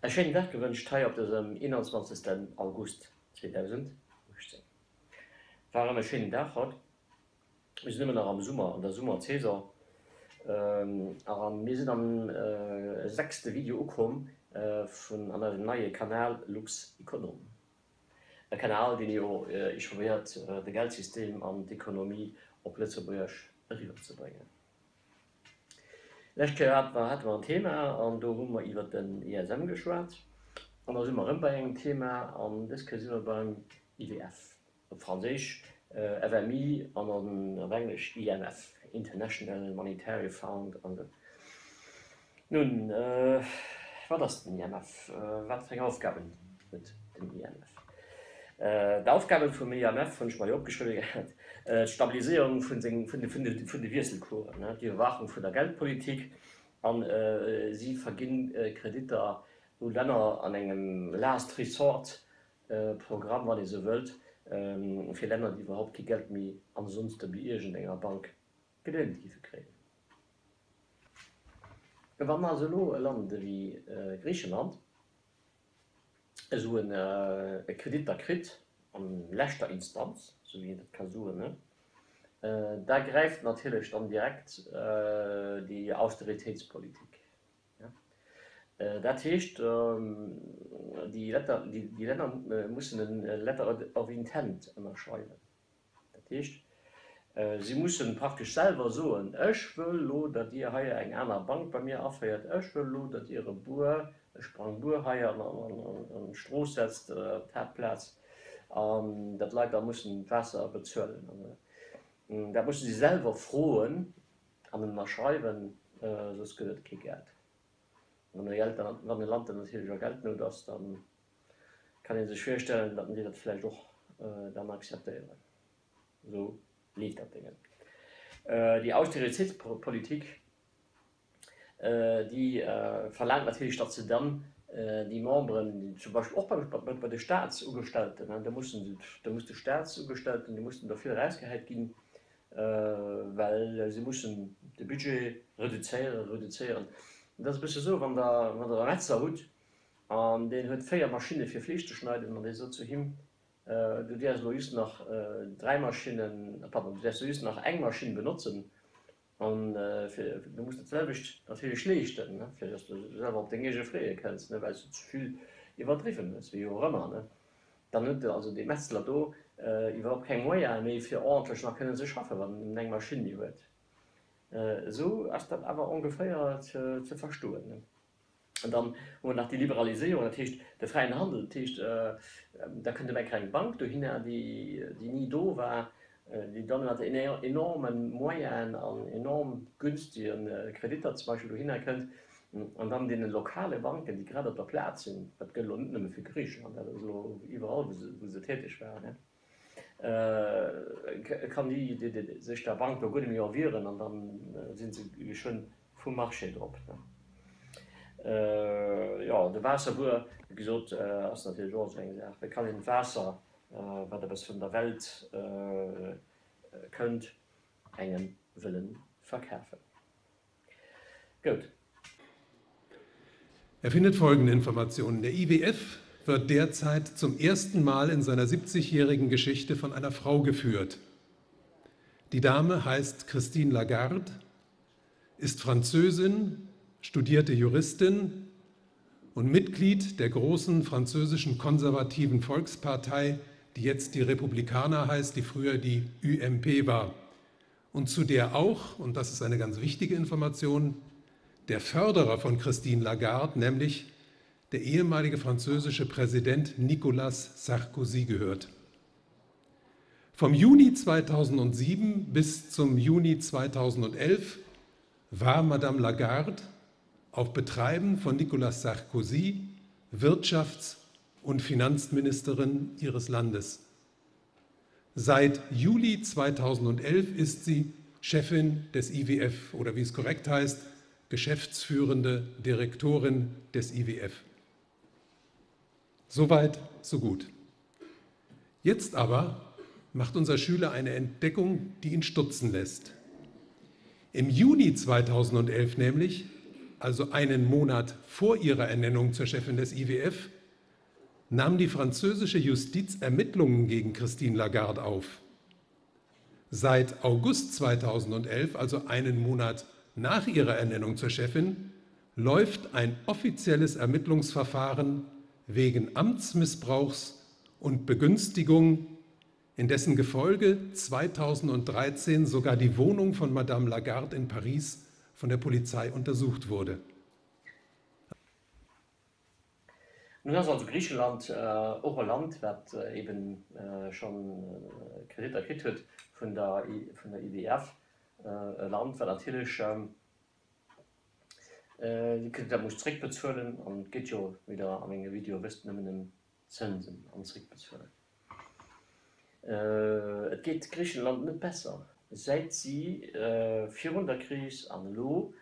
E schéinen Dag gewënscht hei op dësem 21 August 2018. War erëm e schéinen Dag haut. Mir sinn ëmmer nach am Summer, an der Summersaison a mir sinn am sechste Video ukomm vun an eisem neie Kanal LuxEconom. E Kanal deen jo iech probéiert de Geldsystem an d'Ekonomie op Lëtzebuergesch eriwwer ze bréngen. Lescht Kéier hate mer en Thema an do hu mer iwwert den ISM geschwat. An da si mer erëm bei engem Thema an dës Kéier si mer beim IWF, op Franséisch FMI an op Englesch IMF, International Monetary Fund an esou. Nun, wat ass den IMF? Wat fir eng Aufgaben huet den IMF? D'Aufgaben vum IMF hunn ech mer hei opgeschriwwe gehat, d'Stabiliséierung vun de Wiesselcoursen, d'Iwwerwaachung vun der Geldpolitik a si verginn Kreditter u Länner an engem Last Resort Programm, wann ee sou wëllt, fir Länner, déi iwwerhaupt kee Geld méi ansonste bei iergendenger Bank geléint géife kréien. Wann also elo e Land ewéi Griicheland esou e Kredit da kritt, an leschter Instanz, esou wéi een dat ka soen, da gräift natierlech dann direkt déi Austeritéitspolitik. Dat heescht, déi Länner mussen e Letter of intent ënnerschreiwen. Dat heescht, si mussen praktesch selwer soen, Ech wëll elo, datt Dir hei eng aner Bank bei mir aféiert, ech wëll elo, datt Dir e Buer, e Sprangbuer hei an d'Strooss setzt, op d'Haaptplaz, an datt d'Leit da mussen d'Waasser bezuelen. Dat musse si selwer froen an ënnerschreiwen, soss gëtt et kee Geld. Wann e Land dann natierlech a Geldnout ass, da kann ee sech virstellen, datt déi dat vläicht och dann akzeptéieren. Esou leeft dat Déngen. Déi Austeritéitspolitik, déi verlaangt natierlech, datt se dann déi Memberen, zum Beispill och bei de Staatsugestellten, do mussen, do muss de Staatsugestellten, déi mussen do vill erausgehäit ginn, well se mussen de Budget reduzéieren, reduzéieren. Et ass e bësse esou, wann Der, wann Der e Metzer hutt an deen huet 4 Maschinne fir Fleesch ze schneiden an Dir sot zu him, Du däerfs elo just nach 3 Maschinnen, pardon, du däerfs elo just nach eng Maschinn benotzen an fir, du muss dat selwecht natierlech leeschten, fir dass du selwer op deng eege Freeë kënns, well s du ze vill iwwerdriwwen hues, wéi och ëmmer. Dann huet also dee Metzler do iwwerhaupt keng Moyene méi fir ordentlech nach kënnen ze schaffen, wann en nëmmen eng Maschinn méi huet. Esou ass dat awer ongeféier ze verstoen. An dann hu mer nach déi Liberaliséierung, dat heescht de fräien Handel, dat heescht da kënnt op eng Kéier eng Bank dohinner, déi ni do war, déi dann mat enorme Moyenen an enorm günstige Kreditter zum Beispill dohinner kënnt an dann deene lokale Banken, déi grad op der Plaz sinn, dat gëllt elo net nëmme fir Griicheland, dat ass elo iwwerall, wou se täteg waren, kann déi sech der Bank do guer net méi erwieren an da si se geschwënn vum Marché drop. Jo, de Waasserbuer, wéi gesot, ass natierlech och esou eng Saach. Wéi kann een d'Waasser, wat eppes vun der Welt kënnt, engem wëlle verkafen? Goud. Er findet folgende Informationen. Der IWF wird derzeit zum ersten Mal in seiner 70-jährigen Geschichte von einer Frau geführt. Die Dame heißt Christine Lagarde, ist Französin, studierte Juristin und Mitglied der großen französischen konservativen Volkspartei, die jetzt die Republikaner heißt, die früher die UMP war und zu der auch, und das ist eine ganz wichtige Information, der Förderer von Christine Lagarde, nämlich der ehemalige französische Präsident Nicolas Sarkozy gehört. Vom Juni 2007 bis zum Juni 2011 war Madame Lagarde auf Betreiben von Nicolas Sarkozy Wirtschafts- und Finanzministerin ihres Landes. Seit Juli 2011 ist sie Chefin des IWF oder wie es korrekt heißt, geschäftsführende Direktorin des IWF. Soweit, so gut. Jetzt aber macht unser Schüler eine Entdeckung, die ihn stutzen lässt. Im Juni 2011 nämlich also einen Monat vor ihrer Ernennung zur Chefin des IWF, nahm die französische Justiz Ermittlungen gegen Christine Lagarde auf. Seit August 2011, also einen Monat nach ihrer Ernennung zur Chefin, läuft ein offizielles Ermittlungsverfahren wegen Amtsmissbrauchs und Begünstigung, in dessen Gefolge 2013 sogar die Wohnung von Madame Lagarde in Paris von der Polizei untersucht wurde. Nun ass also Griicheland och e Land, wat eben scho Kreditter kritt huet vun der IWF, e Land, wat natierlech déi Kreditter muss zréckbezuelen. An et geet jo, wéi Der a menge Videoe wësst, nëmmen ëm Zënsen an zréckbezuelen. Et geet Griichenland net besser, säit si virun der Kris an elo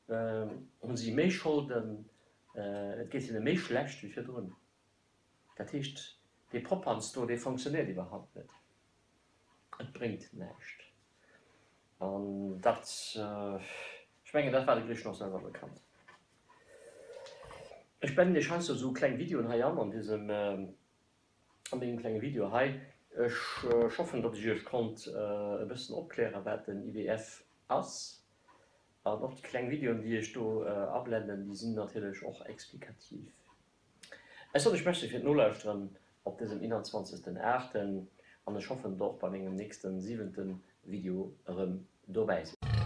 Hunn si méi Scholden, et geet hinne méi schlecht wéi virdrun. Dat heescht, dee Popanz do, dee fonctionnéiert iwwerhaupt net. Et bréngt näischt. An dat, ech mengen, dat war de Griichen och selwer bekannt. Ech blenden Iech heiansdo esou kleng Videoen hei an, an dësem, an mengem klenge Video hei. Ech hoffen, datt ech Iech konnt e bëssen opklären, wat den IWF ass. An och déi kleng Videoen, déi ech do ablenden, déi sinn natierlech och explikativ. Ech soen iech Merci fir d'Nolauschteren op dësem 21. Aachten an ech hoffen, der och bei mengem nächsten siwenten Video erëm dobäi sidd.